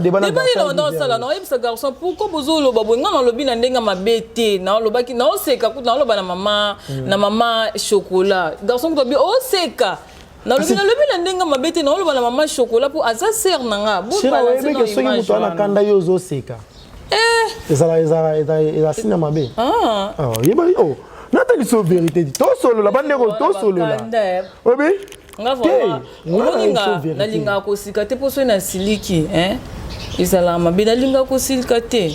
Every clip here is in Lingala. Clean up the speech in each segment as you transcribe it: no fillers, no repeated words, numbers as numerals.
Débat nini na osala, naoyebisa garçon pourquoi bozoloba boye. Nga nalobi na ndenge mabe te, naolobaki naoseka kutu, naoloba na mama, na mama Chocolat. Garçon kutu abi oseka. Nalobi na ndenge mabe te, naoloba na mama Chocolat mpo aza sœur na nga. Oyebeke soki moto wana kanda, yo ozoseka, ezala eza signe mabe. Yebaki o natali so vérité, tosolola bandeko, tosolola obi. Nga vraiment, omoninga, nalingaka kosika te, mpo soki nasiliki ezalaka mabe. Nalingaka kosilika te.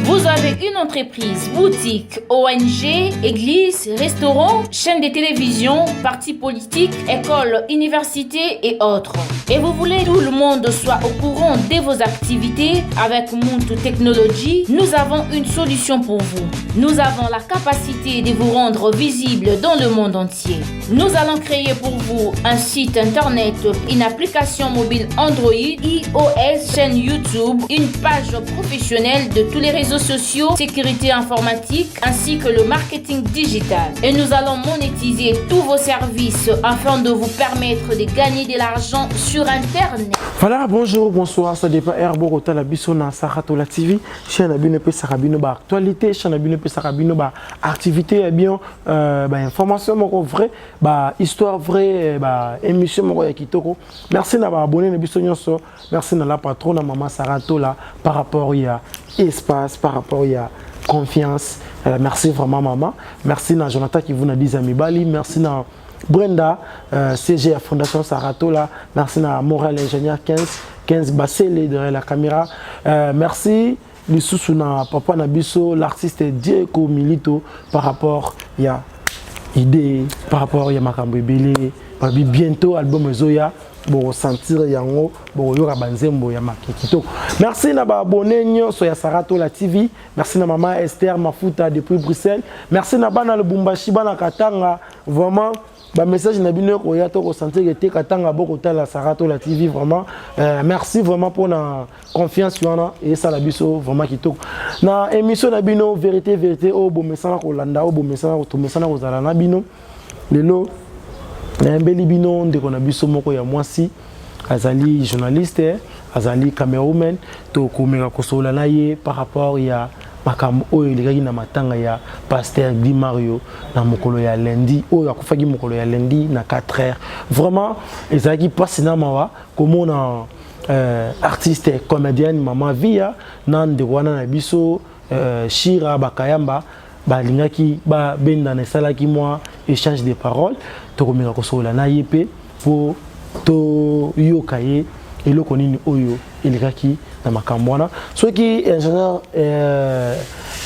Vous avez une entreprise, boutique, ONG, église, restaurant, chaîne de télévision, parti politique, école, université et autres. Et vous voulez que tout le monde soit au courant de vos activités? Avec Muntu Technology, nous avons une solution pour vous. Nous avons la capacité de vous rendre visible dans le monde entier. Nous allons créer pour vous un site internet, une application mobile Android, iOS, chaîne YouTube, une page professionnelle de tous les réseaux sociaux, sécurité informatique, ainsi que le marketing digital. Et nous allons monétiser tous vos services afin de vous permettre de gagner de l'argent sur Internet. Voilà, bonjour, bonsoir, ça dépend heure bokotala biso na Saratola TV, chaîne na bino epesaka bino ba actualité, chaîne na bino epesaka bino ba activité ya bien, ba information moko vrai, ba histoire vrai, ba émission moko ya kitoko. Merci na ba abonné na biso nyonso, merci na la patronne maman Saratola par rapport ya espace, par rapport ya confiance. Merci vraiment maman. Merci na Jonathan qui vous na dit Mibali, merci na Brenda, CG à Fondation Saratola, merci na Moral Ingénieur 15, 15 Bassele derrière la caméra. Merci lisusu na papa na biso l'artiste Diego Milito par rapport ya idée, par rapport ya makambo ebele. Babi bientôt album ezoya, bokosentir yango, bokoyoka banzembo ya maki kitoko. Merci na baabonné nyonso ya Saratola TV, merci na mama Esther Mafuta depuis Bruxelles, merci na bana Lubumbashi, bana Katanga. Vraiment bamessage na bino ekoya, to kosentir ete Katanga bokotala Saratola TV. Vraiment merci vraiment mpona confiance wana esala biso vraiment kitoko na émission na bino Vérité Vérité, oyo bomesana kolanda, oyo bomesana, tomesana kozala na bino. Lelo nayambeli bino ndeko na biso moko ya mwasi, azali journaliste, azali camerawoman. Tokomeka kosolola na ye par rapport ya makambo oyo elekaki na matanga ya pasteur Guy Mario na mokolo ya lundi oyo akufaki, mokolo ya lundi na 4 heures. Vraiment ezalaki mpasi na mawa komona artiste comédienne mama Via na ndeko wana na biso Shira Bakayamba balingaki babendana, esalaki mwa échange de parole. Tokomeka kosolola na ye mpe mpo toyoka ye eloko nini oyo elekaki na makambo wana. Soki ingénieur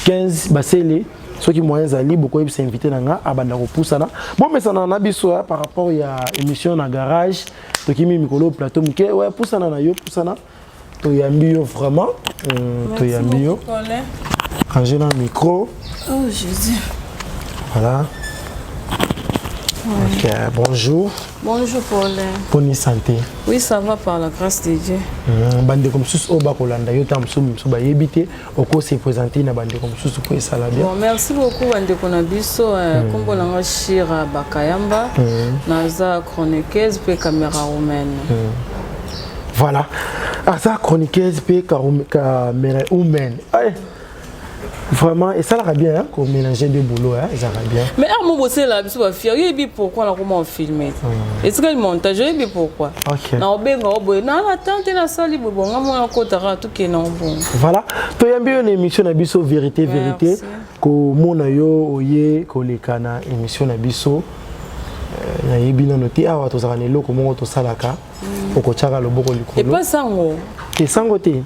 15 Basele, soki moyen ezali, bokoyebisa invité na nga abanda kopusana. Bomesana na biso par rapport ya émission na garage, tokimi mikolo plateau moke. Ouais, pusana na yo, pusana, toyambi yo vraiment, toyambi yo. Ranger na micro. Oh Jésus. Voilà. Ok, bonjour. Bonjour Paul. Bonne santé? Oui, ça va, par la grâce de Dieu. Bandeko mosusu oyo bakolanda yo, ta mosusu mosusu bayebi te, okose présenter na bandeko mosusu mpo esala bien. Bon, merci beaucoup bandeko na biso. Nkombo na nga Shira Bakayamba. Naza chroniqueuse mpe caméra woman. Voilà, aza chroniqueuse mpe caméra woman. Vraiment esalaka bien, hein, komélanger deux boulot, hein, ezalaka bien. Mais heure mo bosalela biso bafier, oyebi pourquoi nakoma ofilme, etikali montage, oyebi pourquoi? Ok. Na obenga o boye na tante, nasali boye bonga mona akotaka, tokende ngo bongo. Voilà, toyambi yo na émission na biso Vérité Vérité. Merci. Komona yo oye koleka na émission na biso, nayebi nano te, awa tozalaka na eloko moko tosalaka, okotiaka loboko likolo. Epa sango. Te, sango te.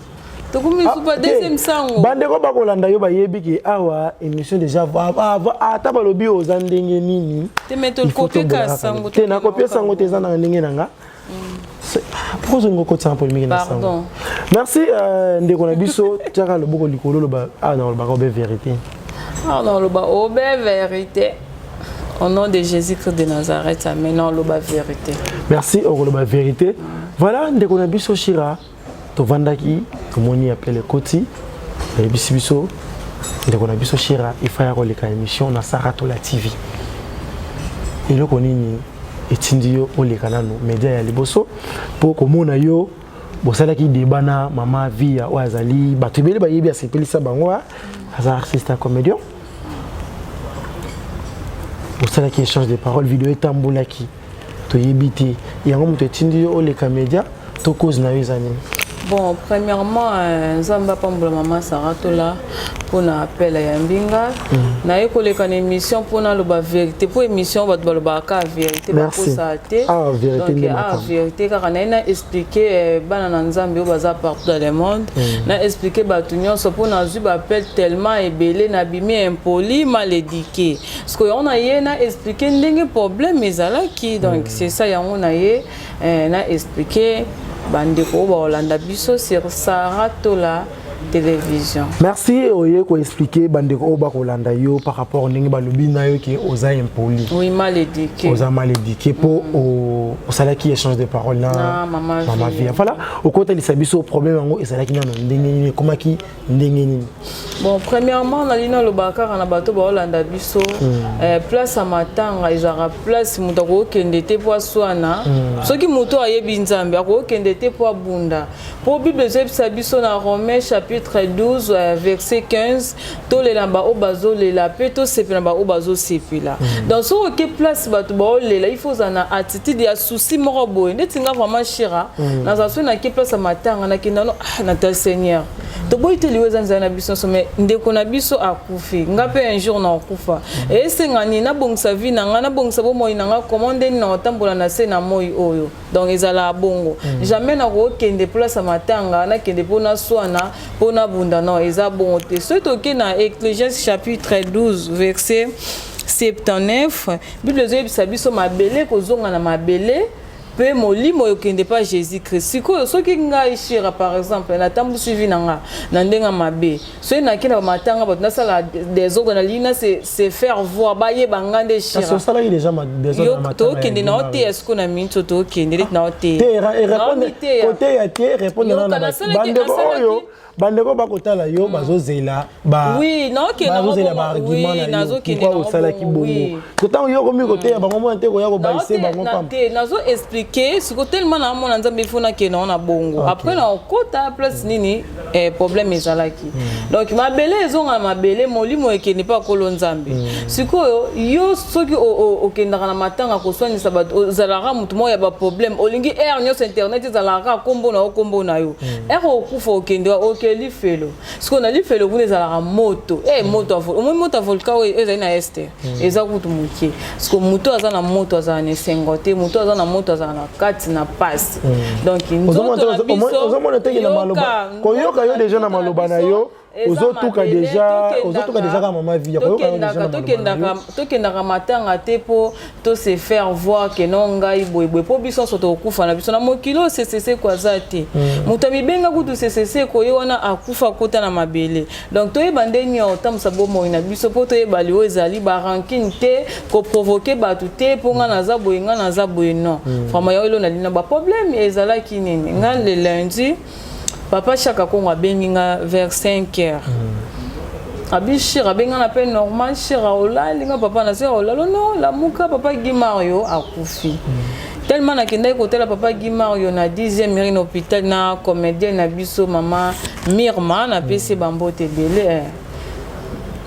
Tokomi supa Ah, te. Deuxième sango. Bandeko bakolanda yo bayebi ke awa émission déjà, ata balobi oza ndenge nini, Te, mais il faut tokopie ka tobolaka sango. te, nakopie sango te, eza na ndenge na nga. Pourquoi ozolinga okotisa polémique na sango? Pardon. Merci, ndeko na biso, tiaka loboko likolo, loba awa na olobaka obe vérité. Awa na oloba obe vérité, au nom de Jésus Christ de Nazareth, amen. Na oloba vérité. Merci, okoloba vérité. Voilà, ndeko na biso Shira, tovandaki, tomoni appel ekoti, bayebisi biso ndeko na biso Shira ifa ya koleka émission na Saratola TV. Eloko nini etindi yo oleka nano média ya liboso mpo komona yo? Bosalaki débat na mama Via oyo azali, bato ebele bayebi, asepelisa bango, aza artiste ya comédien. Bosalaki échange de parole, vidéo etambolaki. Toyebi te yango moto etindi yo oleka média to cause na yo eza nini? Bon, premièrement, Nzambe apambola mama Sara Tola mpona appel ya mbinga. Naye koleka na émission mpona aloba vérité, mpo émission bato balobaka kaka vérité, bakosala te. Ah, vérité. Donc ah, vérité kaka naye na expliquer bana na Nzambe oyo baza partout dans le monde, na expliquer bato nyonso, mpo nazwi baappel tellement ebele, nabimi impoli, mal éduqué. Parce que yango na ye na expliquer ndenge problème ezalaki. Donc c'est ça, yango na ye na expliquer bandeko oyo bakolanda biso sur Sara Tola Télévision. Merci. Oye koexpliquer bandeko oyo bakolanda yo par rapport ndenge balobi na yo ke oza impoli. Oui, mal éduqué. Oza mal éduqué mpo osalaki échange de parole na Na mama. Mama Via. Via. Voilà, okotalisa biso problème yango ezalaki nano ndenge nini, ekomaki ndenge nini? Bon, premièrement, nalingi naloba kaka na bato baolanda biso, place ya matanga ezalaka place moto akokende te mpo aswana. Soki moto ayebi Nzambe, akokende te mpo abunda, mpo Bible ezoyebisa biso na Romain chapitre 12, verset 15: tolela baoyo bazolela mpe tosepela baoyo bazosepela. Donc soki oke place bato baolela, il faut ozala na attitude ya souci moko boye. Ndeti nga vraiment, Shira, nazala soki nake place ya matanga, nakenda no, ah, nata Seigneur, toboyi te, liwa eza nzela na biso nyonso, mais ndeko na biso akufi, nga mpe un jour na okufa. Esenga nini? Nabongisa vie na nga, nabongisa bomoi na nga, comment, ndeni na kotambola na se na moi oyo. Donc ezalaka bongo. Jamais nakokende place ya matanga, nakende mpo naswana, mpo nabunda, non, eza bongo te. Soki toke na Ecclésiaste chapitre 12, verset 79, Bible ezoyebisa biso mabele kozonga na mabele mpe molimo okende pa Jésus Christ. Sikoyo soki ngai Shira, par exemple, natambwisi vie na nga na ndenge mabe, soki nake na bamatanga, bato nasala désordre, nalingi na se faire voir, bayeba nga nde Shira. Osalaki déjà désordre na matanga? Tokende na oteya sikoyo na miniti oyo, tokende neti na oteya. Te, koteya te, répondre na bandeko oyo. Bandeko bakotala yo, bazozela, bazozela baargument na yo, pourquoi osalaki bongo. Ntango yo komi koteya bango, mona te koya kobaise bango pamba. Te, nazo expliquer siko tellement naamona Nzambe, ifo nakende ngo na bongo. Après na okota place nini, problème ezalaki. Donc mabele ezonga na mabele, molimo ekende mpe akolo Nzambe. Sikoyo yo soki okendaka na matanga koswanisa bato, ozalaka motu moko ya baproblème, olingi aire nyonso internet ezalaka kombo na yo, kombo na yo. Ere okufa, okende, oke lifelo. Sikoyo na lifelo kuna ezalaka moto, moto, omoi moto ya volcan oyo ezali na este, eza kutu moke. Siko moto aza na moto azala na esengo te, moto aza na moto azala na kati na pasi. Donc nzoto na biso Ozomona teke na maloba, koyoka yo déjà na maloba na yo, ozotuka déjà, ozotuka déjà kaka mama Via. Tokendaka matanga te mpo tose faire voir ke no ngai boyeboye, mpo biso nyonso tokokufa na biso na mokili oyo. Ccc ko aza te, moto amibenga kutu ccc koye wana akufa kota na mabele. Donc toyeba nde nini otambusa bomoi na biso, mpo toyeba liwa ezali barancune te, koprovoquer bato te, mpo ngai naza boye, ngai naza boye, non. Vraiment, yango elo nalinga. Baproblème ezalaki nini? Ngai le lundi, papa Chaka Kongo abengi nga vers 5 heures. Abi Shira, abenga na mpe normal: Shira, olali? Nga papa nasi olalo. No, lamuka, papa Guy Mario akufi. Tellement nakendaki kotala papa Guy Mario na 10e mairie, na hôpital, na comédienne na biso mama Mirma, napesi bambote ebele.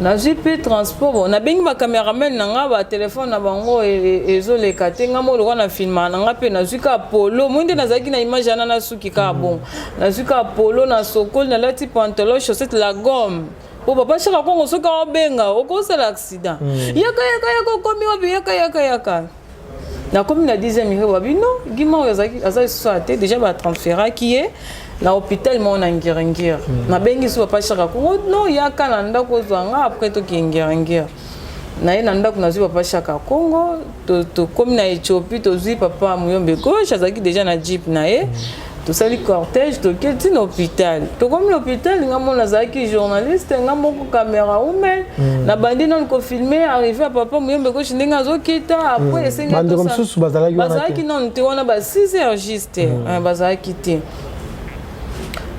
Nazwi mpe transport. Bon, nabengi bacameraman na nga, batelefone na bango ezoleka te. Nga mo lokwa na filmaka na nga mpe, nazwi kaka polo moi nde nazalaki na image wana, nasuki kaka bongo, nazwi kaka polo na sokoli, nalati pantalon, chaussette, la gomme, po papa Chaka Kongo soki aobenga, okosala accident. Yaka, yaka, yaka, okomi wapi? Yaka, yaka, yaka. Nakomi na 10e mire, babi non, Gima oyo aza lisusu te, déjà batransferaki ye na hôpital moko na Ngiringiri. Nabengi so papa Chaka Kongo: non, yaka na ndako ozwa nga, après tokee Ngiringiri. Naye na ndako, nazwi papa Chaka Kongo, tokomi na Éthiopie, tozwi papa Muyombe Gauche, azalaki déjà na jeep na ye, tosali cortège, toke ntina hôpital. Tokomi na hôpital, nga moko nazalaki journaliste, nga moko caméra woman, nabandi nanu kofilmer arrivée ya papa Muyombe Gauche, ndenge azokita. Après esengi Bandeko mosusu bazalaki wana te? Bazalaki nanu te wana, ba 6 heures juste, bazalaki te.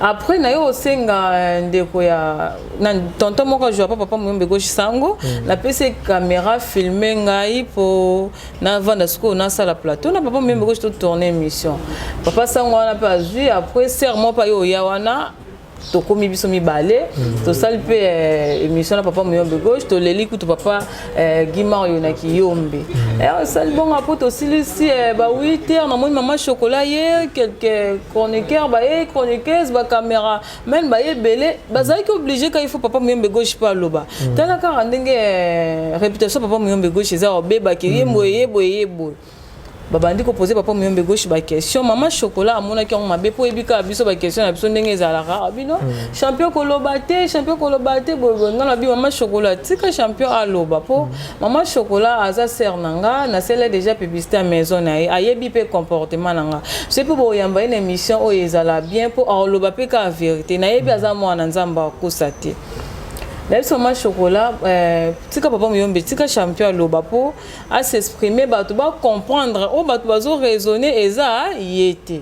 Après na yo osenga ndeko ya na tonton moko ajoua pa papa Muyombe Gauche sango, napesi caméra, filme ngai mpo navanda. Sikoyo nasala plateau na papa Muyombe Gauche, totourne émission. Papa sango wana mpe azwi. Après, sœur moko mpe aye oya wana, tokomi biso mibale, tosali mpe émission na papa Muyombe Gauche. Toleli kutu papa Guy Mario na Kiyombe. Osali bongo apo tosilisi ba 8 heures, namoni mama Chocolat ye, quelques chroniqueurs baye, chroniqueuse, bacaméra mene baye ebele. Bazalaki obligé ka il faut papa Muyombe Gauche mpe aloba. Tala kaka ndenge réputation papa Muyombe Gauche eza obebaki ye boye, ye boye, ye boye. Babandi kopose papa Muyombe Gauche baquestion. Mama Chocolat amonaki yango mabe, mpo oyebi kaka biso baquestion na biso ndenge ezalaka. Bino champion koloba te, champion koloba te, boyeboye. Nga na bi: "Mama Chocolat, tika champion aloba," mpo mama Chocolat aza sœur na nga, nasala déjà publicité ya maison na ye, ayebi mpe comportement na nga. So mpe boyamba ye na émission oyo ezala bien, mpo aloba mpe kaka vérité. Nayebi aza mwana Nzambe, akosa te. Nayebi mama Chocolat, tika papa Muyombe, tika champion aloba mpo as'exprime, bato bacomprendre oyo bato bazoraisonne eza ye te.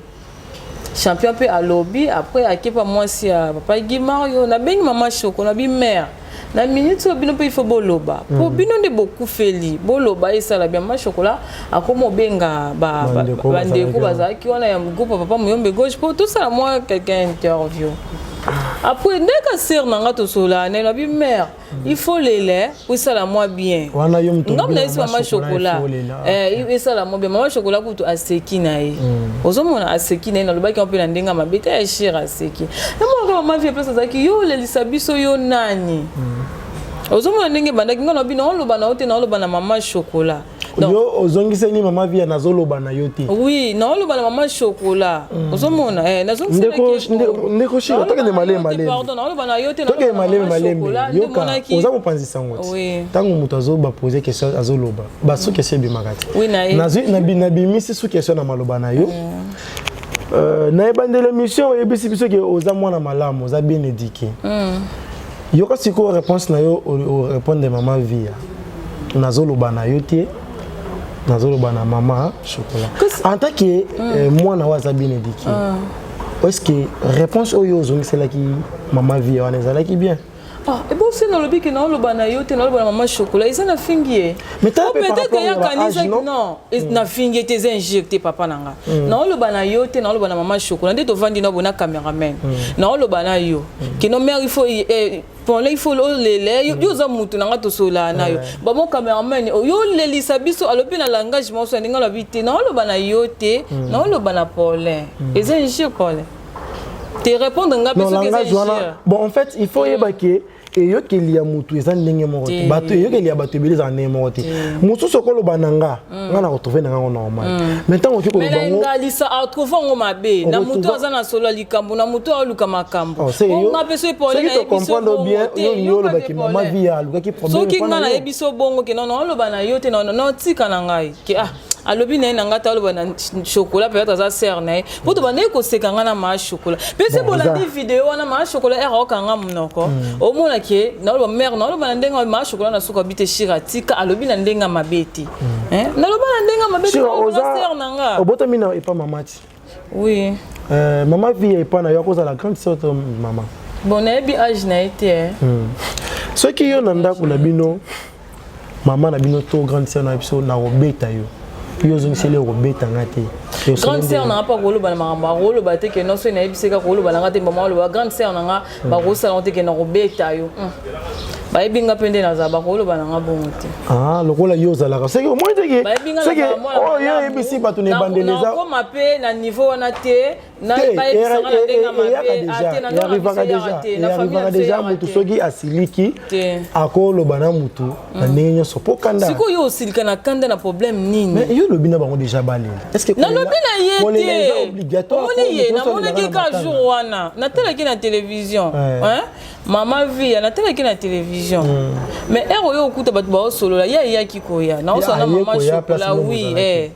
Champion mpe alobi. Après akepa mwasi ya papa Guy Mario. Nabengi mama Shoko, nabi: "Mare, na minute oyo bino mpe il faut boloba, mpo bino nde bokufeli, boloba esala bien." Mama Chocolat akoma obenga bandeko bazalaki wana ya groupe ya papa Muyombe Gauche mpo tosala mwa quelqu'un interview. Après, ndeka sœur na nga tosolana naye, nabi: "Mare, il faut lela po esala mwa bien." Wana yo moto. Ngambo nayesi mama Chocolat esala mwa bien. Mama Chocolat kutu aseki na ye, ozomona aseki na ye. Nalobaki yango mpe na ndenge ya mabe te, ya chere aseki. Namonaka mama vie place azalaki: "Yo olelisa biso, yo nani?" Ozomona ndenge ebandaki. Nga nabi: "Naoloba na yo te, naoloba na mama Chocolat." Yo ozongiseli mama Via: "Nazoloba na yo te." Oui, naoloba na mama Chocolat. Ozomona, ndeko Shira, tokende malembe malembe. Pardon, naoloba na yo te. Tokende malembe malembe. Yoka, oza mopanzi sango ti ntango moto azobapose question, azoloba, baso question ebimaka te. Nabimisi sous question na maloba na yo. Nayebandela émission, oyebisi biso ke oza mwana malamu, oza bien éduqué. Yoka sikoyo réponse na yo, orépondre mama Via: "Nazoloba na yo te, nazoloba na mama Chocolat." En tant que mwana oyo aza bien éduqué, est ce que réponse oyo ozongiselaki mama Via wana ezalaki bien? Ebosi nalobi ke naoloba na yo te, naoloba na mama Chocolat, eza nafingi ye. Peut-être ye akanisaki non, nafingi ye te, eza injure te. Papa na nga, naoloba na yo te, naoloba na mama Chocolat. Nde tovandi na bona cameraman, naoloba na yo kino: "Mare, il faut pona, il faut olela yo, oza mutu na nga, tosolaa na yo." Bamo cameraman: "Yo olelisa biso." Alobi na langage moso ya ndenge alobi te: "Naoloba na yo te, naoloba na Paulin." Eza injure, Paulin, te répondre nga mpe soki eza injure. Bon, en fait, il faut oyeba ke eyokeli ya motu eza ndenge moko te. Bato, eyokeli ya bato ebele ezala ndenge moko te. Mosusu okoloba na nga, nga na retrouve na ngango normal, mais ntango okoki koloba ngo ngalisa, atrouve yango mabe na motu aza na solo ya likambo, na motu aoluka makambo. Nga mpe soki Paulin nayebi so bongo te, olobaki mama Via alukaki problème. Soki nga nayebi so bongo ke nono, oloba na yo te, naotika na ngai ke ah, alobi na ye na ngai te, aloba na Chocolat. Peut-être aza sœur na ye, mpo to bandeki koseka ngai na maa Chocolat. Mpe se bolandi video wana, maa Chocolat ere aokanga monoko, omona ke naloba: "Mare, naloba na ndenge." Maa Chocolat na suka bi te: "Shira, tika, alobi na ndenge ya mabe te, naloba na ndenge ya mabe te, sœur na nga." Obotami na epa mama ti? Oui. Mama Vie epa na yo akozala grande sœur to mama? Bon, nayebi age na ye te. Soki yo na ndako na bino, mama na bino to grande sœur na biso na kobeta yo, yo ozongiseli okobeta nga te? Grande sœur na nga mpo akoloba na makambo, akoloba te ke non. Soki nayebisi kaka koloba na nga te, mama aloba grande sœur na nga bakosala ngo te ke na kobeta yo. Bayebi nga mpe nde nazala, bakoloba na nga bongo te. Lokola yo ozalaka, seke omoni teke seke oyo oyebisi bato na ebandeli eza nakoma mpe na niveau wana te. Arrivaka déjà, motu soki asiliki akoloba na motu na ndenge nyonso mpo kanda. Sikoyo osilika na kanda na problème nini? Mais yo olobi na bango déjà balela. Nalobi na ye te. Omoni ye, namonaki ka jour wana natalaki na télévision mama Via, natalaki na télévision. Mais heure oyo okuta bato baosolola, ye ayaki koya naosala na mama Chocolat. Oui,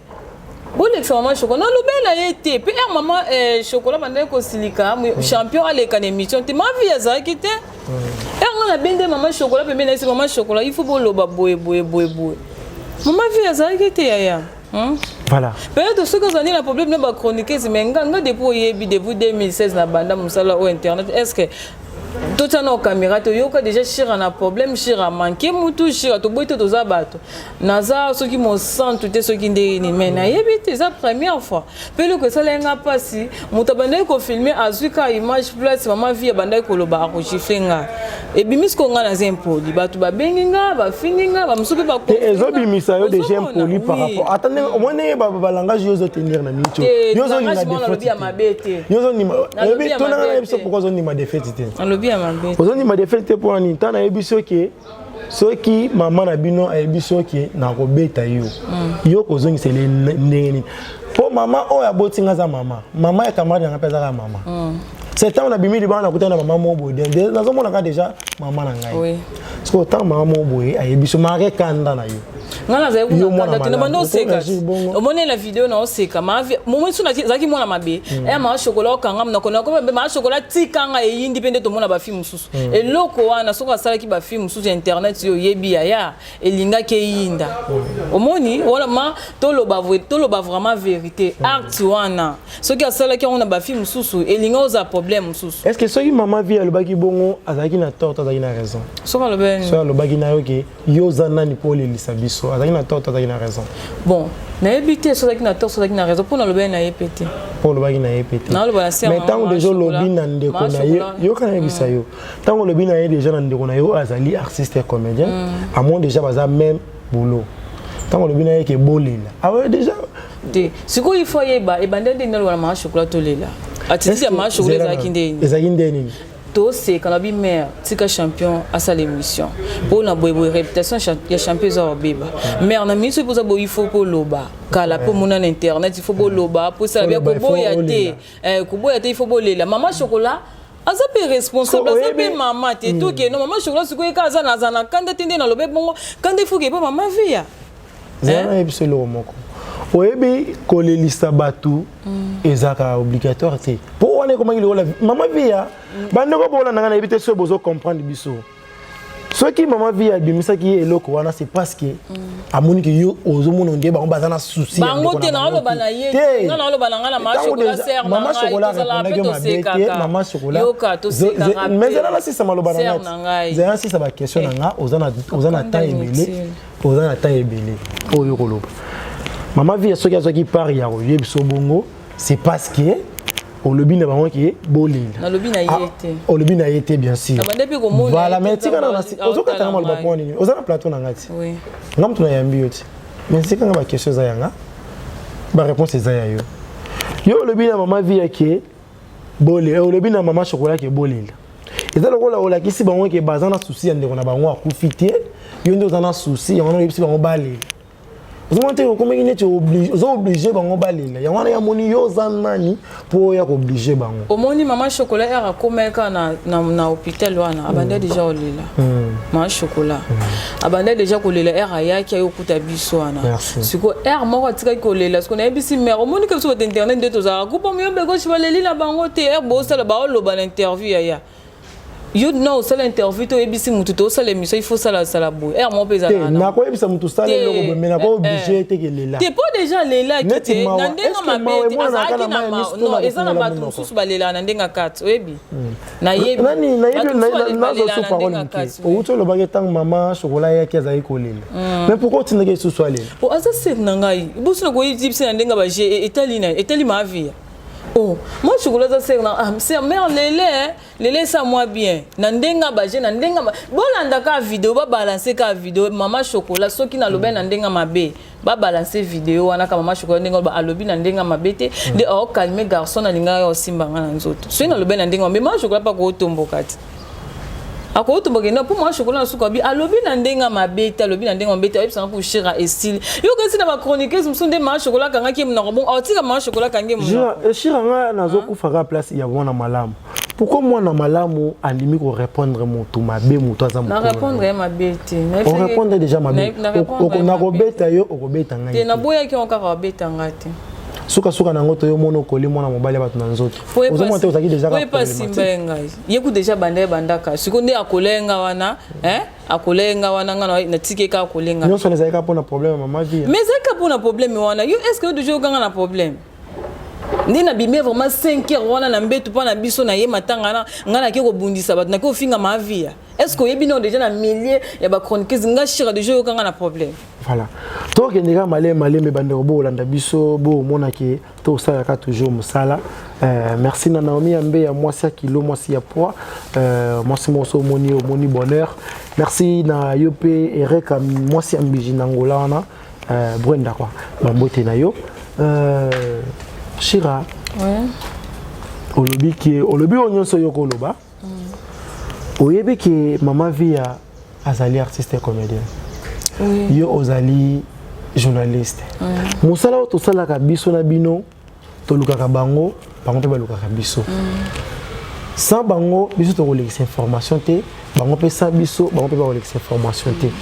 bolekisa mama Chocolat. Nalobi na ye te. Mpe heure mama Chocolat bandaki kosilika, champion aleka na émission te, ma Vie azalaki te. Heure nga nabende mama Chocolat pembeni, nayesi mama Chocolat: "Il faut boloba boye boye boye boye." Mama Vie azalaki te, yaya. Voilà. Peut-être soki ozali na problème na bachroniqueuse, mais nga depuis, oyebi, depuis 2016 na banda mosala oyo internet, est ce que totya na caméra, toyoka déjà Shira na problème, Shira manke mutu, Shira toboyi te? Toza bato, naza soki mosantu te, soki ndenge nini, mais nayebi te, eza première fois. Mpe eloko esalai nga mpasi, moto abandaki kofilmer, azwi ka image place mama vie abandaki koloba, akogifler nga, ebimi. Siko nga naza impoli, bato babengi nga, bafindi nga, bamosusu mpe. Ezobimisa yo déjà impoli par rapport ata ndenge omoi, ndenge balangage yo ozotenir na miniti. Yo ozondima ya mabe te. Yo ozondima, tonanga na biso, pourquoi ozondima défaite te? Alobi ya mabe. Ozondima défaite te mpo nini? Ntango nayebi soki mama na bino ayebi soki nakobeta yo, yo kozongisela ndenge nini? Mpo mama oyo aboti nga aza mama, mama ya camarade nanga mpe azaka mama. C'est ntango nabimi libanga, nakutani na mama moko boye, nazomonaka déjà mama na ngai. Parce que ntango mama moko boye ayebi so mare kanda na yo. Nga nazali kuna kanda te, na banda oseka. Omoni na video na oseka momoni so nazalaki mwana mabe eya Mama Chocolat okanga monoko Mama Chocolat tikanga eyindi mpe nde tomona bafilms mosusu. Eloko wana, soki asalaki bafilms mosusu ya internet, oyo oyebi yaya, elingaki eyinda. Omoni wana, ma toloba vraiment vérité, acte wana, soki asalaki yango na bafilms mosusu, elingi ozala problème mosusu. Est ce que soki mama vie alobaki bongo, azalaki na tort, azalaki na raison? Soki alobaki? Soki alobaki na yo ke yo oza nani mpo olelisa biso, azalaki na tort, azalaki na raison? Bon, nayebi te so azalaki na tort, so azalaki na raison, mpo nalobaki na ye mpe te. Mpo olobaki na ye mpe te. Mais ntango déjà olobi na ndeko na ye, yoka, nayebisa yo, ntango olobi na ye déjà na ndeko na ye oyo azali artiste ya comédien, amoni déjà baza même boulot, ntango olobi na ye ke bolela awe déjà. Te, sikoyo il faut ayeba ebanda ndenge naloba na Mama Chocolat tolela. Atitisi ya Mama Chocolat ezalaki ndeni? Ezalaki nde nini? Toseka na bimare, tika champion asala émission mpona boyeboye, réputation ya champion eza kobeba. Mare na miso mpoza boye, il faut koloba kala mpo mona na internet, il faut boloba mpo esala bia. Koboya te, koboya te, il faut bolela. Mama Chocolat aza mpe responsable, aza mpe mama te. Tokeno Mama Chocolat sikoyo eka aza naza na kanda te, nde nalobe bongo kanda ifoke mpo mama via. Zala, nayebi biso eloko moko, oyebi, kolelisa bato ezalaka obligatoire te, mpo wana ekomaki lokola mama via. Bandeko bolanda ngai, nayebi te soki bozocomprendre biso. Soki mama via abimisaki ye eloko wana, c'est parce que amoni ke yo ozomona nde bango baza na souci. Bango te, naoloba na ye, nga naoloba na nga na Mama Chocolat, sœur na ngai, tozala mpe tosekaka. Mama Chocolat, yoka, tosekaka. Mais zela nasisa maloba na ngai, zela nasisa baquestion na nga. Oza na temps ebele, oza na temps ebele oyo koloba. Mama via, soki azwaki part ya koyebi biso bongo, c'est parce que olobi na bango ke bolela. Nalobi na ye te. Olobi na ye te, bien sûr. Voilà, mais tika na ozokatanga maloba mpo nini? Oza na plateau na ngai ti, nga moto nayambi yo ti, mais tikanga baquestion eza yanga, baréponse eza ya yo. Yo olobi na mama via ke bolela, olobi na Mama Chocolat ke bolela, eza lokola olakisi bango ke baza na souci ya ndeko na bango akufi te, yo nde oza na souci yango wana oyebisi bango balela. Ozomona te, okomaki neti oza obligé bango balela. Yango wana yamoni yo oza nani mpo oya koobliger bango? Omoni Mama Chocolat ere akomaka na hôpital wana, abanda déjà kolela. Mama Chocolat abanda déjà kolela ere ayaki, aye okuta biso wana. Sikoyo ere moko atikaki kolela. Sikoyo nayebisi mare, omoni ke biso bato internet nde tozalaka kupa moyombe goshi, baleli na bango te. Ere bosala, baoloba na interview, yaya, yo na osala interview te, oyebisi mutu te osala émission, il faut osalasala boye ere moko mpe ezalaka. Nakoyebisa mutu osala eloko boye, mais nakooblige te kelela. Te, mpo déjà alelaki te na ndenge mabe te, azalaki na non, eza na bato mosusu balelaka na ndenge kati, oyebi. Nayebi, nazoso parole moke. Outi olobaki ntango Mama Chocolat ayaki, azalaki kolela, mais pourquoi otindaki lisusu alela? Po aza sœur na ngai, bosi na koyebisa na ndenge baje etali na etali maavia. Oh, moi Chocolat aza sœur na, ah, sœur mère, lele lele esa mwa bien na ndenge baje na ndenge bolanda kaka video, babalance kaka video Mama Chocolat. Soki nalobi na ndenge mabe, babalance video wana ka Mama Chocolat ndenge alobi na ndenge mabe te, nde aocalmer garçon alingaka osimba nga na nzoto. Soki nalobi na ndenge mabe, Mama Chocolat mpe akotomboka te, akotomboka ena mpo Mama Chocolat na suka abi alobi na ndenge mabe te, alobi na ndenge mabe te. Ayebisanga kushira esili yo kasi na bachroniqueuse mosusu nde Mama Chocolat akangaki ye monoko. Bon, aotika Mama Chocolat akangi ye monoko. Shira, nga nazokufaka place ya mwana malamu. Pourquoi mwana malamu andimi korépondre motu mabe, moto aza? Narépondre ye mabe te. Orépondre déjà mabe. Nakobeta yo, okobeta ngai. Te, naboyaki yango kaka, babeta nga te. Sukasuka na yango, toyomona okoli mwana mobali ya bato na nzoto. Ozomona te, ozalaki déjà po epa simba ye ngai, ye ku déjà banda ye bandaka. Sikoyo nde akolenga wana, akolenga wana, nga natiki ye kaka kolenga. Nyonso wana ezalaki kaka mpona problème ya mama Vie? Mais ezalaki kaka mpona problème wana. Yo, est ce que yo déjà okanga na problème nde nabimi vraiment 5 heures wana na mbetu mpo na biso na ye matanga na ngai, nake kobundisa bato, nake kofinga Mavia? Est ce que oyebi nao déjà na milieu ya bachroniqueuse, nga Shira, déjà oyokanga na problème? Voilà, tokende kaka malembe malembe. Bandeko boolanda biso, boomonake tosalaka toujours mosala. Merci na Naomi Yambe ya mwasi ya kilo, mwasi ya poids, mwasi moko omoni, omoni bonheur. Merci na yo mpe Ereka, mwasi ya mbiji na Ngola wana, Brenda quoi, bambote na yo. Shira, ouais. Olobi ke olobi oyo nyonso yo koloba, oyebi ke mama Via azali artiste comédien. Oui. Yo ozali journaliste. Mosala oyo tosalaka biso na bino, tolukaka bango, bango mpe balukaka biso. Sans bango, biso tokolekisa information te. Bango mpe, sans biso, bango mpe bakolekisa information te.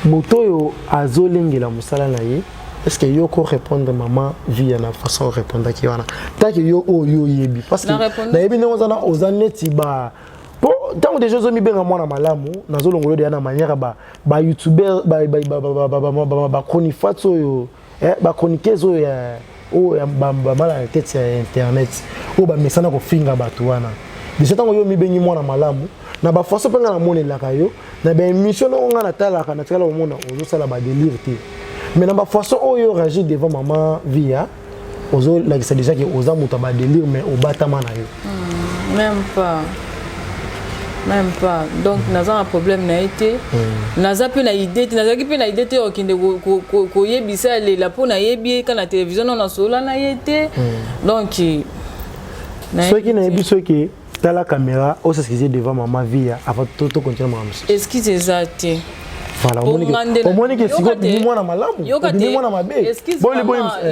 Moto oyo azolengela mosala na ye, est ce que yo ko répondre mama Via na façon orépondaki wana, tant que yo oyo oyebi? Parce que nayebi ndenge oza na, oza neti ba, po ntango deja ozomibenga mwana malamu, nazolongola deya na manière bayoutubeur, bachroniqueurs oyo, bachroniqueuse oyo ya oyo bamala na tete ya internet, oyo bamesana kofinga bato wana. Déjà ntango yo mibengi mwana malamu, na bafaçon mpe ngai namonelaka yo na baémission nango, ngai natalaka, natikala komona ozosala badélire te. Mais na bafaçon oyo réagir devant mama Via, ozolakisa déjà ke oza moto ya badélire, mais obatama na yo. Même pas, même pas. Donc naza na problème na ye te, naza mpe na idée te, nazalaki mpe na idée te okende koyebisa alela mpo nayebi ye ka na télévision. No, nasolola na ye te. Donc soki nayebi, soki tala caméra, os'excuse devant mama Via avant to continue makambo mosusu. Excuse eza te. Voilà, omoni ke sikoyo obimi mwana malamu, obimi mwana mabe.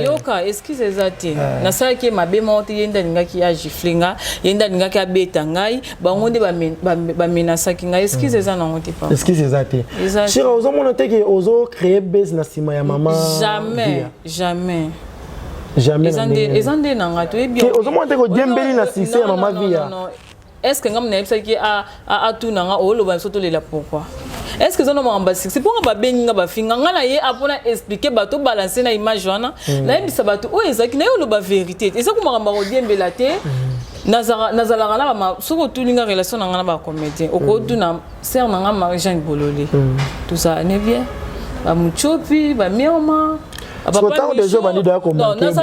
Yoka, excuse eza te. Nasalaki ye mabe moko te. Ye nde alingaki agifle nga, ye nde alingaki abeta ngai, bango nde bamenasaki ngai. Excuse eza nango te, papa. Excuse eza te. Shira, ozomona te ke ozocréer base na nsima ya mama? Jamais, jamais. Jamais? Eza nde na ngai, toyebi. Ozomona te kodiembeli na succès ya mama Via? Est ce que ngai nayebisaki atuna nga oloba biso tolela? Pourquoi? Est ce que eza na makambo basuccès mponga babengi nga, bafinga nga na ye mpona expliquer bato, balance na image wana, nayebisa bato oyo ezalaki naye, oloba vérité. Eza ko makambo ya kodiembela te. Nazalaka na bama, soki otuni nga relation na nga na bacomédien, okotuna sœur na nga Marie Jeanne Bolole, tozala ne bien, bamuchopi, bamioma. Ntango déjà obandi deya komanquer,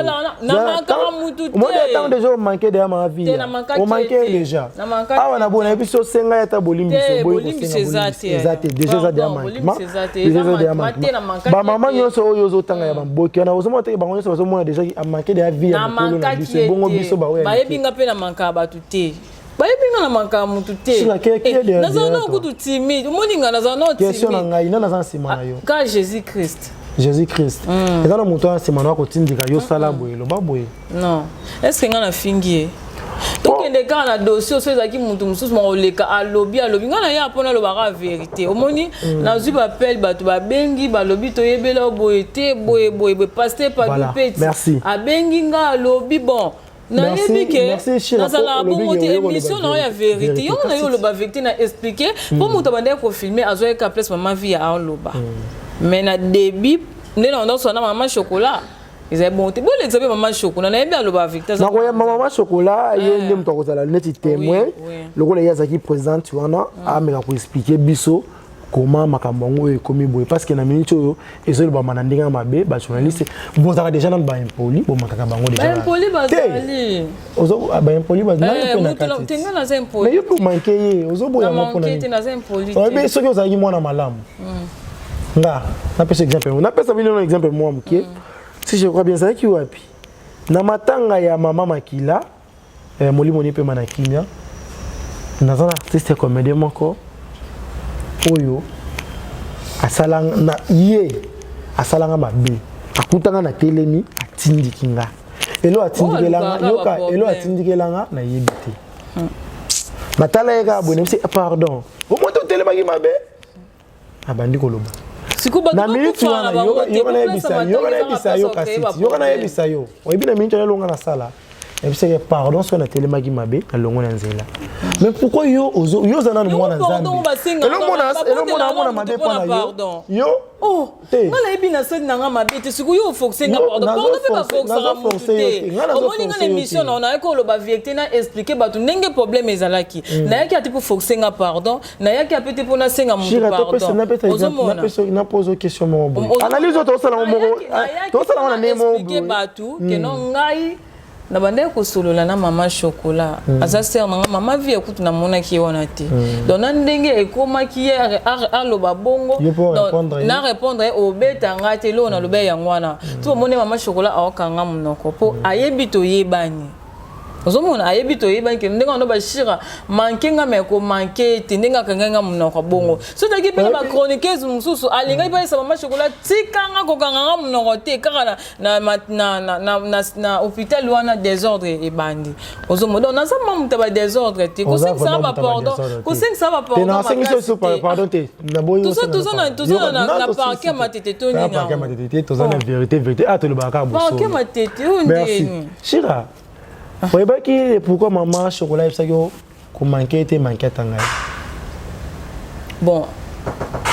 namakaka mutu te. Ntango déjà omanquer deya mama Vie, omanquer déjà awa na boye, nayebi so osenga ye ata bolimbiso. Eza te, déjà eza deya manquement, déjà eza deya manquement. Bamama nyonso oyo ozotanga ya bamboki wana, ozomona teke bango nyonso bazomona déjà amanquer deya vie ya mokolo na biso. Ebongo biso baoyo? Bayebi nga mpe na manka ya bato te, bayebi nga na manka ya mutu te. Nazala na kutu timide, omoni nga nazala na Question na ngai, nani aza na nsima na yo? Ka Jésus Christ. Jésus Christ. Eza na moto wana nsima na akotindika yo sala boye, loba boye? Non. Est ce que nga nafingi ye? Tokende kaka na dossier. Oso ezalaki motu mosusu makoleka, alobi, alobi. Ngai na ye mpona alobaka vérité. Omoni, nazwi bapele, bato babengi, balobi toyebela boye te, boye boye boye. Pasteur Padu Peti abengi nga, alobi bon, nayebi ke nazalaka bongo te. Émission na yo ya vérité, yango na yo oloba vérité, na expliquer mpo moto abandaki kofilmer, azwaki place mama Vie ya aoloba. Mais na début nde na banda kosala na mama Chocolat, ezali bongo te. Bolekisa mpe mama Chocolat, nayebi aloba vérité. Nakoyamba mama Chocolat, ye nde moto akozala neti témoin, lokola ye azalaki présente wana, ameka koexpliquer biso comment makambo yango oyo ekomi boye. Parce que na minute oyo ezolobama na ndenge ya mabe, bajournaliste bozalaka déjà nano baimpoli, bomakaka bango. Baimpoli bazali. Baimpoli. Tenga naza impoli. Mais yo mpe omanquer ye, ozoboyanga mpona oyebi soki ozalaki mwana malamu. Nga napesa exemple, napesa bino exemple mwa moke. Si je crois bien, ezalaki wapi? Na matanga ya mama Makila, molimo ni pema na kimia, naza na artiste comédien moko oyo asala na ye, asalanga mabe, akutanga na telemi, atindiki nga elo, atindikelanga, yoka, elo atindikelanga, nayebi te. Natala ye kaka boye, nayebisi: "Pardon, omoi totelemaki mabe." Abandi koloba. Na minute wana, yoka nayebisa, yoka nayebisa yo, kasi yoka nayebisa yo, oyebi, na minute wana elonga nasala, nayebisaki pardon soki natelemaki mabe, nalongo na nzela. Mais pourquoi yo yo oza nanu mwana Nzambe, elomona amona mabe mpo na yo, yo? Oh, nga nayebi nasali na nga mabe te. Sikoyo yo oforce nga pardon. Pardon mpe baforçaka mutu te. Omoni nga na émission na nayaki koloba vérité, na expliquer bato ndenge problème ezalaki. Nayaki ate mpo force nga pardon, nayaki ape te mpo nasenga mutu pardon. Ozomona, naposer question moko boye, analyse oyo tosala moko, tosala ngo na ndenge moko boye, bato keno ngai na bandaki kosolola na Mama Chocolat, aza sœur na nga. Mama Vie ekutu namonaki ye wana te. Donc na ndenge ekomaki ye aloba bongo, na répondre ye obeta nga te. Eloko naloba yango wana ti omoni Mama Chocolat aokanga monoko mpo ayebi toyebani. Ozomona, ayebi toyebani ke ndenge wana bashira manke nga, me komanke te ndenge akangai nga monoko bongo. So taki mpe na bachroniqueuse mosusu alingaki mpe ayesa Mama Chocolat tikanga kokanga nga monoko te. Kaka na hôpital wana désordre ebandi. Ozomona, donc naza ma moto ya badésordre te. Kosengisaka bapardon, kosengisa bapardon te. Toza na parquet Matete to nini? Toza na vérité, vérité. Ah, tolobaka. Parquet Matete oyo ndeni. Shira, oyebaki pourquoi Mama Chocolat ayebisaki yo komanke te, manke ata ngai? Bon,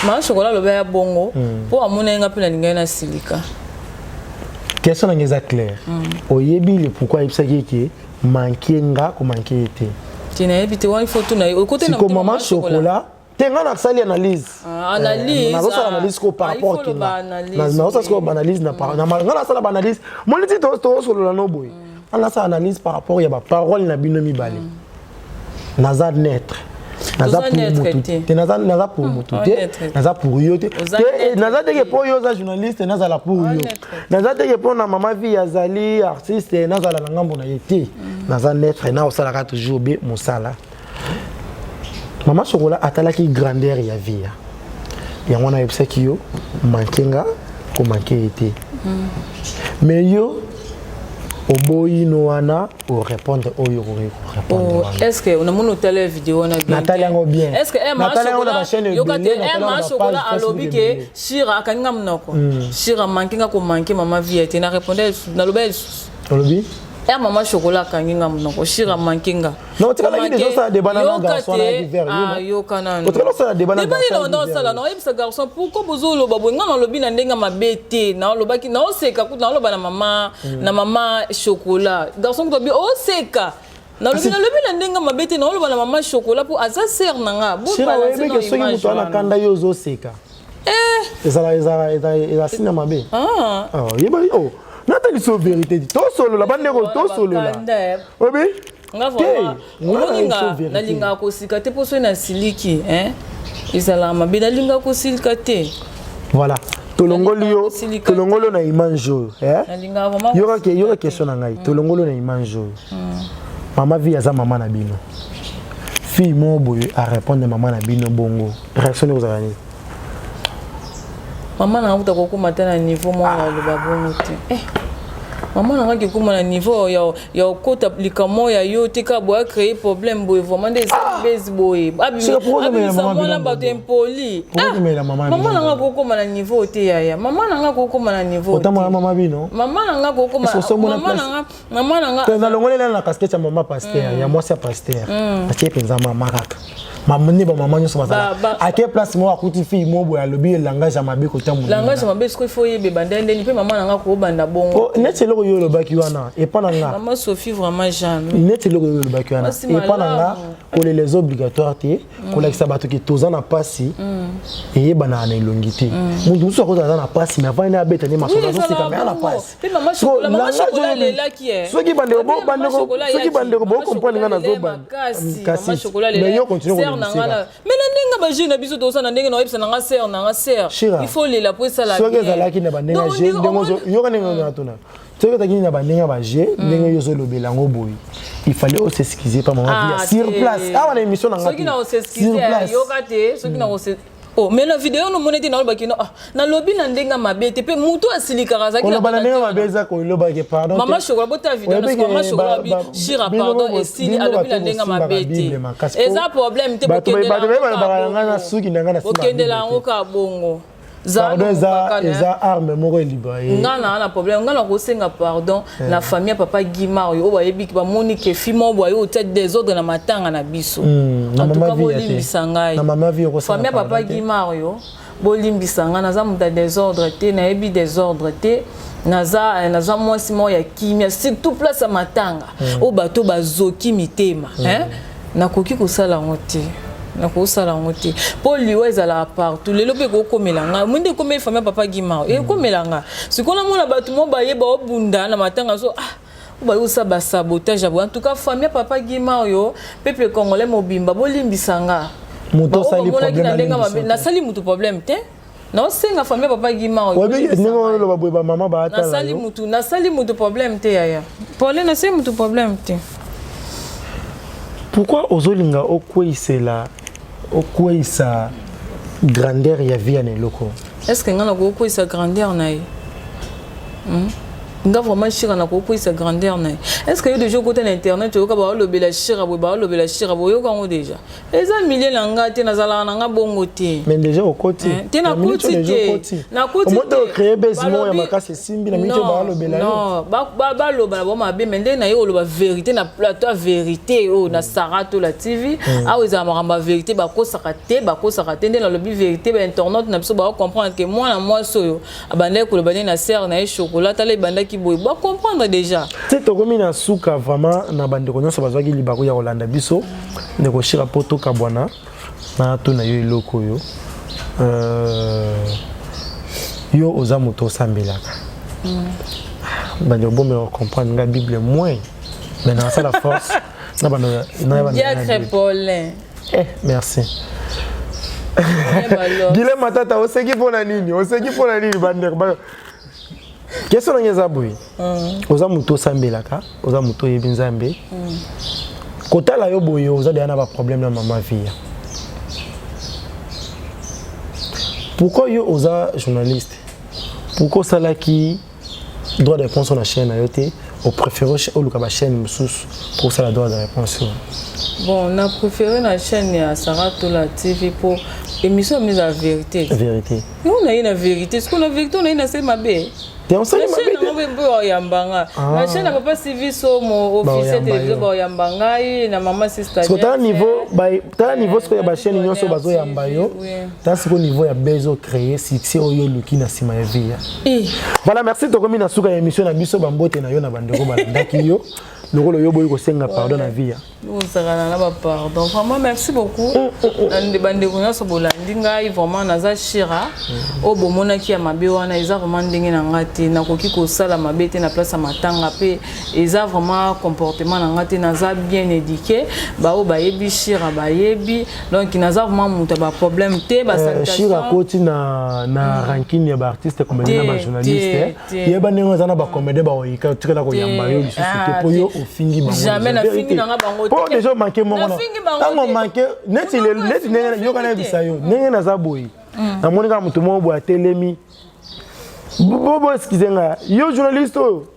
Mama Chocolat alobi ya bongo mpo amonaki nga mpe nalingai nasilika. Question na nga eza claire: oyebi le pourquoi ayebisaki eke manke nga, komanke ye te? Te, nayebi te. Wana il faut tuna okote. Siko Mama Chocolat te, nga nasali analyse. Analyse. Nazosala analyse ko par rapport kinga, nazosala sikoyo baanalyse nga nasala baanalyse moni ti tosolola no boye. Nga nasala analyse par rapport ya baparole na bino mibale. Naza neutre, naza pour mutu te, naza pour mutu te, naza pour yo te. Naza teke mpo yo oza journaliste, nazala pour yo. Naza teke mpo na Mama Vie azali artiste, nazala na ngambo na ye te. Naza neutre, na osalaka toujours be mosala. Mama Chocolat atalaki grandeur ya vie yango wana ayebisaki yo manke nga, komanke ye te. Mais yo oboyi no wana orépondre oyo okoki korépondre wana. Est ce que namoni otala video wana bien? Natali yango bien. Est ce que Natali yango na bachaîne ebele, Mama Chocolat alobi ke Shira akangi nga monoko, Shira manke nga, komanke Mama Vie te? Na répondre, naloba lisusu. Olobi? Ya Mama Chocolat akangi nga monoko, Shira manke nga. Non, otikalaki déjà osala débat na garçon na hiver. Yoka nanu. Otikala osala débat na garçon nini? Osala na oyebisa garçon pourquoi bozoloba boye. Nga nalobi na ndenge mabe te, naolobaki naoseka kutu, naoloba na mama Chocolat. Garçon kutu abi oseka. Nalobi na ndenge mabe te, naoloba na Mama Chocolat mpo aza sœur na nga. Shira, oyebike soki moto wana kanda, yo ozoseka, ezala eza sina mabe. Yeba natali so vérité, tosolola bandeko, tosolola obi. Nga vraiment, omoninga, nalingaka kosika te mpo soki nasiliki ezalaka mabe. Nalingaka kosilika te. Voilà, tolongoli yo, tolongoli yo na image oyo. Yoka question na ngai: tolongoli yo na image oyo, Mama Vie aza mama na bino, fille moko boye arépondre mama na bino bongo, réaction nde kozala nini? Mama na nga kuta kokóma te na niveau moko aloba bongo te. Mama na nga kekóma na niveau ya okota likambo ya yo te, kaka boye acréer problème boye, vraiment nde eza bese boye, abimisa mwana bato impoli. Mama na nga kokóma na niveau te, yaya. Mama na nga kokóma na niveau. Mama bino. Mama na nga kokóma, mama na nga, mama na nga. Nalongoli na casquette ya mama pasteur, ya mwasi ya pasteur, atie mpenza mama kaka nde bamama nyonso bazala. Ake place moko, akuti fille moko boye alobi langage ya mabe kota. Langage ya mabe sikoyo ifo oyebeba nde ndeni mpe mama na nga kobanda bongo. Neti eloko yo olobaki wana epa na nga. Mama Sophie, vraiment jamais. Neti eloko yo olobaki wana epa na nga, kolela eza obligatoire te. Kolakisa bato ke toza na mpasi eyebanaka na elongi te. Moto mosusu akozala aza na mpasi, mais avant ene abeta nde masolo, azoseka, mais ana mpasi. Soki bandeko bocomprendre nga, nazobanda kasi, mais yo continue. Mais na ndenge baje na biso tosala, na ndenge na oyebisa nanga sœur nanga, sœur, il faut lela po esala. Soki ezalaki na bandenge ya ndenge yoka, ndenge natuna, soki ezalaki na bandenge ya baje ndenge yo ozolobela yango boye, il fallait os'excuser pa Mama Via sur place awa na émission na nga. Soki na os'excuser, yoka te, soki na oh, mais na video nomoni te, nalobaki no, nalobi na ndenge mabe te mpe motu asilikaka azalaki. Koloba na ndenge mabe eza kolobaki pardon. Mama Chokola, bota video na Mama Chokola abi Shira pardon, esili. Alobi na ndenge mabe te, eza problème te. Bato bayebaka nga na suki na nga na Bokendela yango ka bongo. Pardon eza eza arme moko eliba ye. Nga na na problème nga na kosenga pardon eh. na famille ya papa Guy Mario oyo bayebi bamoni ke fi moko boye otia désordre na matanga na biso. Mm, en tout cas bolimbisa ngai. Na mama vie okosala. Famille ya papa Guy Mario bolimbisa ngai naza moto ya désordre te nayebi désordre te naza eh, naza mwasi moko ya kimia surtout place ya matanga mm. oyo bato bazoki mitema mm. hein? Nakoki kosala yango te nakosala yango te mpo liwa ezalaka partout lelo mpe ekokomela ngai moi nde ekomeli famille papa gimao mm. ekomela ngai sikoyo namona bato mo baye baobunda na matanga so ah baye kosala basabotage ya boye en tout cas famille papa gima oyo peuple congolais mobimba bolimbisa nga moto osali problème na ndenge mabe nasali moto problème te naosenga famille papa gima oyo ndenge oloba boye bamama baatala nasali motu nasali motu problème te yaya pole nasali motu problème te pourquoi ozolinga okweyisela okweyisa grandeur ya vie ya na eloko est ce que ngai nakokweyisa grandeur na ye hmm? nga vraiment shira nakokweyisa grandeur na ye est ce que yo déjà okota na internet oyoka baolobela shira boye baolobela shira boye oyoka yango déjà eza milieu na nga te nazalaka na nga bongo te mais déjà okoti eh, te nakoti te nakoti te ocréer base moko ya makasi esimbi na minute balobela yo non baloba na bango mabe mais nde naye koloba vérité na plateau ya vérité oyo na Saratola TV mm. awa ezala makambo ya vérité bakosaka te bakosaka te nde nalobi vérité ba internaute na biso ba comprendre que mwana mwasi oyo abandaki koloba nde na sœur na ye chocolat tala ebandaki boye ba comprendre déjà te tokomi na suka vraiment na bandeko nyonso bazwaki libaku ya kolanda biso ndeko shira mpo tokabwana na tuna yo eloko oyo euh, yo oza moto osambelaka mm. bandeko bomeka comprendre nga bible moins mais nasala force na bando na diacre paulin eh merci Guilhem Matata oseki mpo na nini oseki mpo na nini bandeko question nanga eza boye mm. oza moto osambelaka oza moto oyebi nzambe mm. kotala yo boye oza deya na baproblème na mama viya pourquoi yo oza journaliste pourquoi osalaki droit de réponse na chaîne na yo te opréféré oluka bachaîne mosusu mpo osala droit de réponse oyo bon na préféré na chaîne ya saratola tv mpo émission ya mise ya vérité vérité yo naye na vérité sikoyo na vérité onaye na se mabe te osali mabe te mpe baoyamba nga ah. na chaîne ya papa sivi somo officier télévision baoyamba ngai na mama sister siko tala niveau tala niveau sikoyo ya bachaîne nyonso bazoyamba yo tala sikoyo niveau ya buzz ocréer succès oyo oluki na nsima ya vie eh. voilà merci tokomi na suka ya émission na biso bambote na yo na bandeko balandaki yo lokola yo boyi kosenga pardon na vie Bozalana na ba pardon. Vraiment merci beaucoup. Mm, mm, mm. Bandeko nyonso bolandi ngai vraiment naza Shira. Oyo bomonaki ya mabe wana eza vraiment ndenge na ngai te. Nakoki kosala mabe te na place ya matanga pe eza vraiment comportement na ngai te. Naza bien éduqué. Ba oyo bayebi Shira bayebi. Donc naza vraiment moto ya ba problème te ba euh, salutation. Shira koti na na rankine ya ba artiste comédien na ba journaliste. Yeba ndenge oza na ba comédien ba oyika tikala koyamba yo lisusu te ah, po yo ofingi bango. Jamais na fingi na nga bango te. Po déjà manquer moko na. Tango manquer neti neti ndenge yoka na yebisa yo ndenge naza boye. Mm. Namoni kaka moto moko boye atelemi. Bo bo excuse nga yo journaliste oyo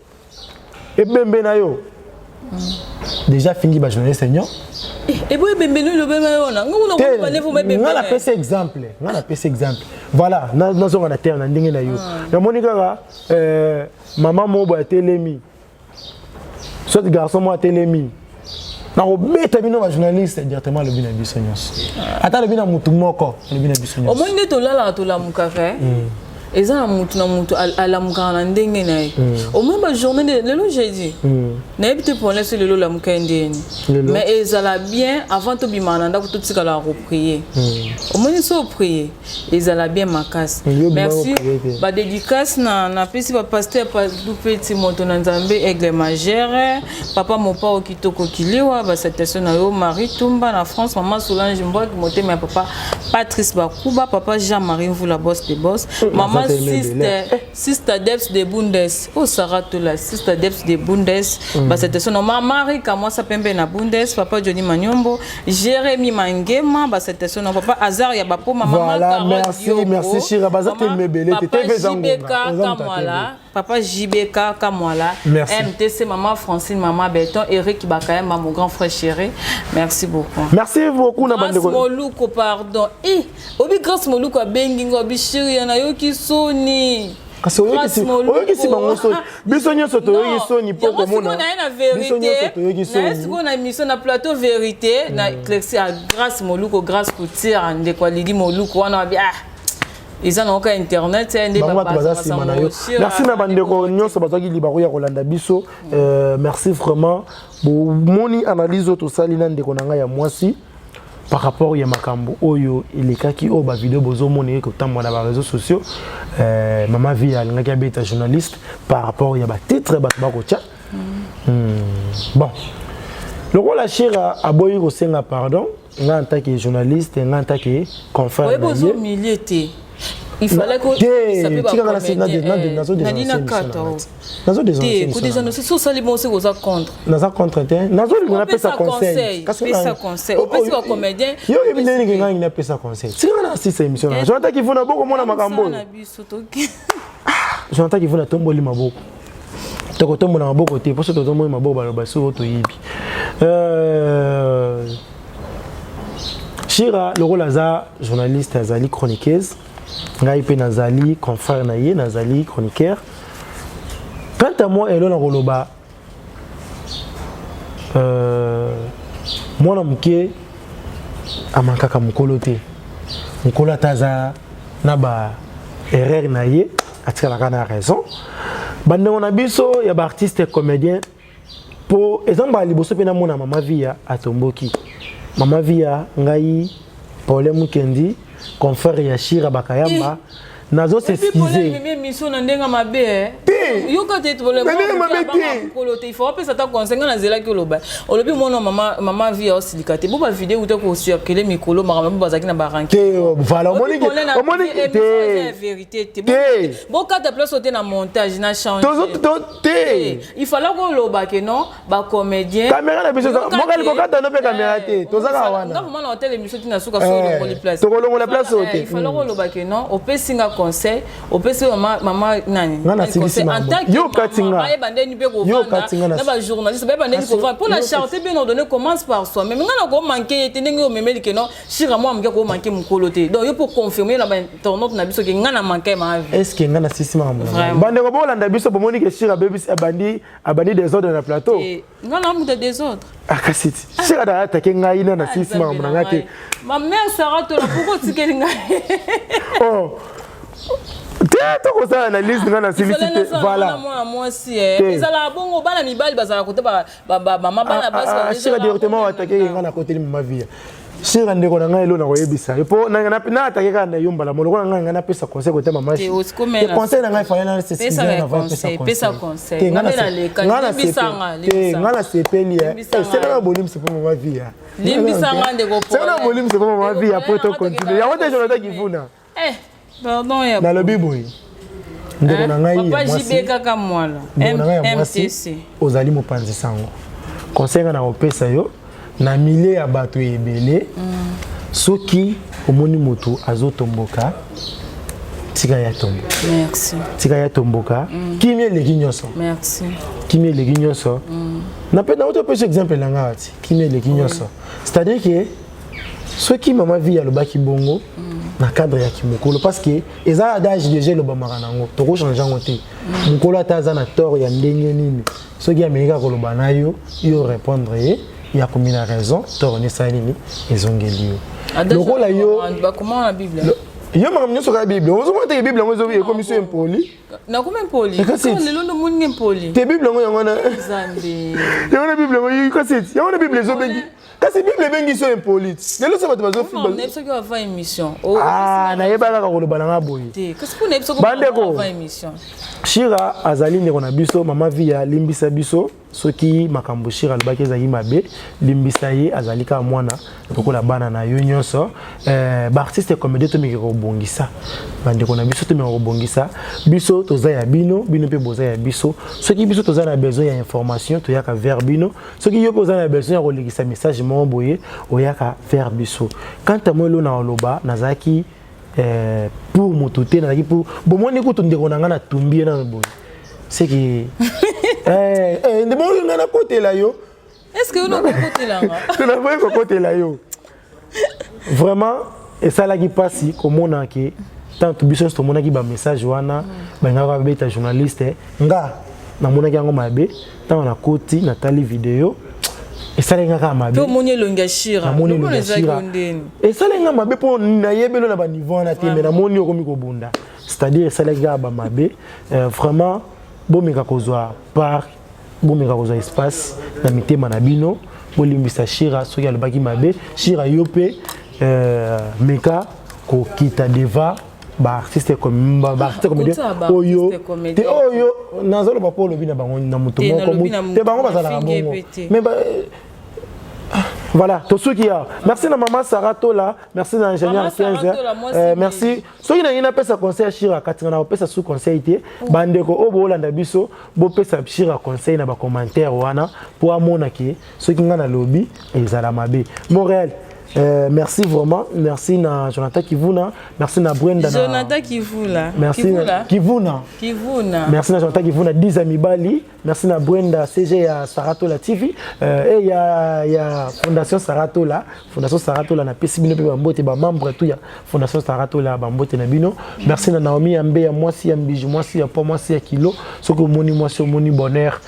ebembe na yo. Mm. Déjà fingi ba journaliste nyo. Eh, ebo ebembe no elobema yo wana nga napesi exemple nga napesi exemple voilà nazonga na terre na ndenge na yo ah. namoni kaka euh, mama moko boye atelemi soit garçon moko atelemi nakobeta bino bajournaliste directement alobi na biso nyonso ata alobi na motu moko alobi na biso nyonso omoni nde tolalaka tolamukaka eh? mm. eza na mutu na mutu alamukaka na ndenge na ye mm. omoni bajournée nde lelo jeudi mm. nayebi te problème so lelo olamuka ye ndeni mais ezala bien avant tobimaka na ndako totikalaka koprie omoni so oprie ezala bien makasi merci badédicace na napesi bapaster dupeti moto na nzambe aigle majere papa mopao kitoko kiliwa basalutation na yo marie tumba na france mama solange mbwaki motema ya papa patrice bakuba papa jean marie mvula boss de boss mama Mama Sister Debs de Bundes o oh, Sarah Tola Sister Debs de Bundes basalutation na mama Marika mwasa pembe na Bundes, papa Johnny Manyombo, Jérémy Mangema, basalutation na papa Azar ya Bapoma, mama Voilà, Carole merci, Diogo, merci, Shira. Baza mama te mebele te, papa TV Zangonga. JBK Oza moto ya Kamwala, papa JBK Kamwala, Merci. MTC mama Francine, mama Beton, Eric Bakayamba, mon grand frère chéri. Merci beaucoup. Merci beaucoup na Grâce bandeko. Moluko, pardon. Eh, obi Grâce Moluko abengi ngo obi shiri na yoki soni. Kasi oyokisi Grâce Moluko. oyokisi bango soni. Biso nyonso toyoki soni mpo Yango sikoyo komona. na ye na Biso nyonso vérité. toyoki Na ye soni. sikoyo na émission na plateau vérité na éclairci à Grâce Moluko, Grâce Couture, ndeko Lidi Moluko wana abi ah eza na oka internet eh, nde Bango bato baza nsima na yo. Merci na bandeko nyonso bazwaki libaku ya kolanda biso. Merci vraiment. Bomoni analyse oyo tosali na ndeko na ngai ya mwasi par rapport ya makambo oyo elekaki, oyo bavideo bozomona eke kotambola na baréseaux sociaux. Mama Vie alingaki abeta journaliste par rapport ya batitre bato bakotya. Bon, lokola Shira aboyi kosenga pardon, nga en tant que journaliste, nga en tant que confrère oyebi na ye, ozomilie te, il fallait que Te, tika nga nazo nadina dénoncer émission kata na ngai. Nazo dénoncer te émission na kodénonce so osali bon oseki oza contre. Naza contre te, nazolinga napesa Opesa conseil. conseil, Kasi pesa conseil. Opesi ba comédien, yo oyebi opesi ndenge pe. ngai napesa conseil. Tika nga na asisa émission na Jonathan Kivuna, bokomona makambo oyo. Na biso toki. Jonathan Kivuna, tomboli maboko, tokotombola maboko te, mposo totomboli maboko baloba soki oyo toyibi. Shira lokola aza journaliste, azali chroniqueuse, ngai mpe nazali confrère na ye, nazali chroniqueur. Quant à moi, elo na koloba, mwana moke amankaka mokolo te. Mokolo ata aza na ba erreur na ye, atikalaka na raison. Bandeko na biso ya baartiste comédien, mpo eza mbala liboso mpe namona mama Via atomboki. Mama Via, ngai Paulin Mukendi, confrère ya Shira Bakayamba, nazo s'excuser. Memi émission na ndenge mabe eh. Te. Yoka te. Na ndenge mabe te. Mokolo te, il faut opesa ata conseil. Nga nazelaki oloba, olobi mwana mama Vie aosilika te, bo bavideo uta kocircule mikolo, makambo bo bazalaki na baranke. Te, voilà, omoni te. Vérité te. Te. Bokata place oyo te na montage na change. Tozo te. Il fallait koloba ke non, bacomédien. Caméra na biso mokali kokata no mpe caméra te, tozaka wana. Nga vraiment na hotel émission tina suka so olongoli place. Tokolongola place oyo te. Il fallait koloba ke non, opesi nga conseil, opesi mama nani. Nga nasilisi Conseil. En mambo. tant que Yo kati nga. bayeba ndeni mpe Yo kovanda kati nga na bajournaliste, bayeba ndeni Kasi kovanda mpo na yo charité bien ordonnée commence par soi-même. Nga na komanke ye te ndenge omemeli ke non, Shira mwa moke komanke mokolo te. Donc yo mpo confirmer na bainternaute na biso ke nga na manke ma vie. Est ce que nga nasisi makambo na ngai? Vraiment. Bandeko bolanda biso, bomoni ke Shira abebisi, abandi désordre na plateau. Nga na muta désordre? Ah, kasi ti Shira da atake ngai na nasilisi makambo na ngai te. Ma mère Sara Tola, pourquoi otikeli ngai? Oh te, tokosala analyse, nga nasilisi te, voilà. Mwana mwasi eh. Te. Ezalaka bongo, bana mibali bazalaka kote bamama, bana basi. Shira directement atake ngai na koteli mama Via. Shira, ndeko na ngai, elo na koyebisa yo mpo na atake kaka na yo mbala moloko na ngai, ngai napesa conseil kote mama. Te, osikome Te, conseil na ngai fallait na Pesa na conseil, pesa conseil. Te, Nga nde naleka, nga na limbisanga, te, limbisanga. nga nasepeli. Limbisanga. Senga na bolimbisi mpo mama Via. Limbisanga, ndeko. Senga na bolimbisi mpo mama Via po Ndeko to continue yango te. Jonathan Kivuna. Eh, pardon ya Nalobi boye, ndeko na ngai ya papa mwasi, JB kaka mwala. Ndeko na ngai ya mwasi, MTC. ozali mopanzi sango. Conseil nga na kopesa yo na milieu ya bato ebele, soki omoni moto azotomboka, tika ya tomboka. Merci. Tika ya tomboka, kimia eleki nyonso. Merci. Kimia eleki nyonso. Na mpe nauti opesa exemple na ngai ati kimia eleki nyonso, c'est-à-dire que soki mama Vie alobaki bongo na cadre ya kimokolo, parce que eza adage déjà elobamaka nango, tokochange yango te. Mokolo ata aza na tort ya ndenge nini, soki ameki kaka koloba na yo, yo répondre ye, ya komi na raison, tort nesala nini, ezongeli yo. Lokola yo Bakoma na Bible. Yo makambo nyonso kaka Bible. Ozomona teke Bible yango ekomi so impoli. Nakomi impoli? Kasi lelo ndo moni impoli. Te, Bible yango, yango wana. Nzambe. Yango wana Bible yango, kasi yango wana Bible ezobengi, kasi Bible ebengi so impoli lelo so bato bazofi. Nayebi soki avant émission. Ah, nayeba kaka koloba nanga boye. Te, kasi mpo nayebi soki Bandeko. avant émission. Shira azali ndeko na biso, mama Via, limbisa biso soki makambo Shira alobaki ezalaki mabe, limbisa ye, azali kaka mwana lokola bana na yo nyonso. Baartiste comédien, tomeki kobongisa bandeko na biso, tomeka kobongisa. Biso toza ya bino, bino mpe boza ya biso. Soki biso toza na besoin ya information, toyaka vers bino. Soki yo mpe oza na besoin ya kolekisa message moko boye, oyaka vers biso. Quant à moi, elo na oloba, nazalaki pour moto te, nazalaki pour bomoni kutu ndeko na ngai natumbi ye nano boye, seki ndeko ngai nakotela yo. Est ce que yo okokotelanga? Naboyi kokotela yo. Vraiment esalaki mpasi komona ke tant biso nyonso tomonaki bamessage wana, balingaka babeta journaliste. Nga namonaki yango mabe. Ntango nakoti, natali video, esalaki nga kaka mabe. Mpe omoni elongi ya Shira. Namoni lomona elongi ya ezalaki Shira. Ndeni? Esalaki nga mabe mpo nayebeli na baniveau wana te, mais namoni okomi kobunda, c'est-à-dire esalaki kaka bamabe. Vraiment bomeka kozwa part, bomeka kozwa espace na mitema na bino, bolimbisa Shira soki alobaki mabe. Shira, yo mpe meka kokita devant baartiste, baartiste comédien Kotia ba oyo artiste comédien. Te, oyo nazoloba mpo olobi na bango na moto Te, moko nalobi na te, bango bazalaka nafingi bongo ye pe te. Mais voilà, tosuki awa. Merci na mama Sara Tola, merci na ingénieur Mama Sarah 15 Tola, mwasi merci. Soki nangi napesa conseil ya Shira, katinga na kopesa su conseil te. Bandeko oyo boolanda biso, bopesa Shira conseil na bacommentaire wana mpo amona ke soki ngai nalobi ezala mabe. Montréal, merci vraiment, merci na Jonathan Kivuna, merci na Brenda na Jonathan Kivula. Merci Kivula. na Kivuna. Kivuna. Merci na Jonathan Kivuna, 10 Mibali. Merci na Brenda CG ya Saratola TV et ya Fondation Saratola, Fondation Saratola na pesi bino pe bambote, ba membre tout ya Fondation Saratola, bambote na bino. Merci na Naomi Yambe ya mwasi ya mbiju, mwasi ya po, mwasi ya kilo. Soki omoni mwasi, omoni bonheur,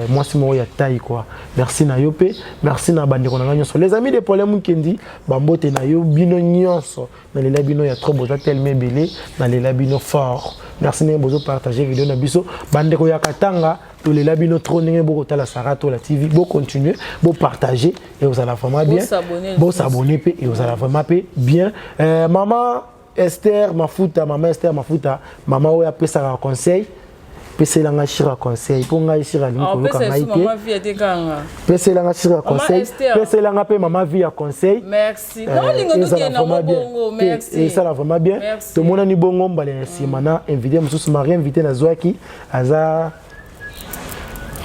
mwasi moko ya taille quoi. Merci na yo pe, merci na bandeko na nga nyonso. Les amis de Paulin Mukendi, bambote na yo bino nyonso. Nalela bino ya trop, boza tellement ebele, nalela bino fort. Merci ndenge bozo partager video na biso. Bandeko ya Katanga, tolela bino trop ndenge bokotala Saratola TV. Bocontinue, bopartager et ozala vraiment bien. Bosabonner. Bosabonner pe et ozala vraiment pe bien. Maman Esther Mafuta, maman Esther Mafuta, maman oyo apesaka conseil, peselanga Shira conseil mpo ngai Shira alingi koyoka Opesa ngai esu te. mama vie te kanga. Peselanga Shira conseil. Esther. Peselanga mpe mama vie ya conseil. Merci, naolinga Ezala tokende nango vraiment bien. bongo. Te, Merci. esala vraiment bien. Merci. Tomonani bongo mbala ya nsima na invité mosusu, marie invité nazwaki aza.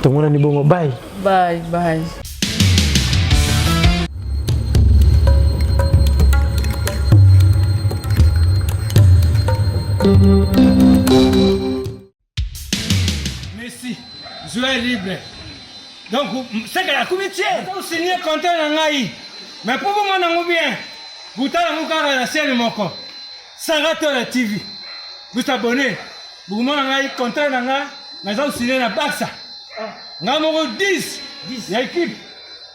Tomonani bongo, bye. Bye bye. Messi, joueur libre. Donc, c'est que la comité, signé contrat na ngai. Mais pour vous mon bien, butala yango kaka na chaîne moko. Saratola TV. Vous abonnez. Vous mon ngai contrat na ngai, naza signé na Barça. Ngai moko 10 ya équipe.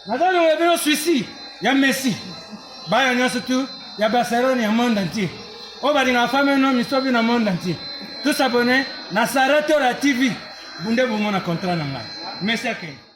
Naza longola bino Suisse ya Messi. Bana nyonso tu ya Barcelone ya monde entier. Oyo balingaka femme no misobi na monde entier. Tous abonnés na Saratola TV. Bunde bomona contrat na ngai. Messi akende.